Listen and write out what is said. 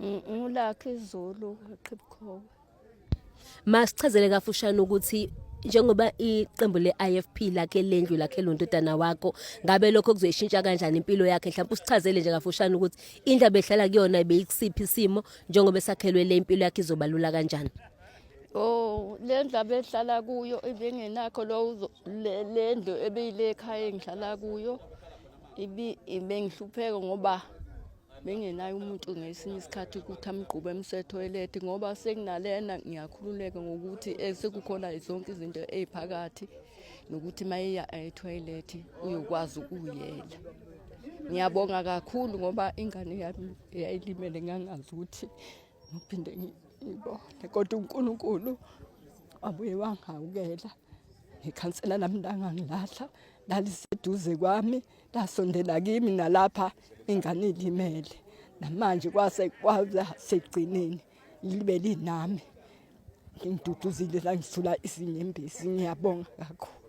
Ngulakhe izulu eQhibukhowe. Masichazele kafushane ukuthi njengoba iqembu le-IFP lakhe lendlu lakhe londodana wakho, ngabe lokho kuzoyishintsha kanjani impilo yakhe? Mhlawumbe usichazele nje kafushane ukuthi indlu abehlala kuyona beyikusiphi isimo, njengoba esakhelwe le impilo yakhe izobalula kanjani? Oh, le ndlu abehlala kuyo ibingenakho lo le ndlu ebeyile ekhaya engihlala kuyo ibi ibengihlupheka ngoba bengenayo umuntu ngesinye isikhathi ukuthi amgqube emsethoyilethi ngoba sekunalena ngiyakhululeka ngokuthi eh, sekukhona zonke izinto ey'phakathi nokuthi uma eya ethoyilethi uyokwazi ukuyela. Ngiyabonga kakhulu ngoba ingane yami yayilimele ngangazi ukuthi ngiphinde ngiyibone kodwa uNkulunkulu wabuye wangihawukela nekhansela lami langangilahla laliseduze kwami lasondela kimi nalapha ingane ilimele namanje kwase kwasekugcineni libe linami ngiduduzile langisula izinyembezi ngiyabonga kakhulu.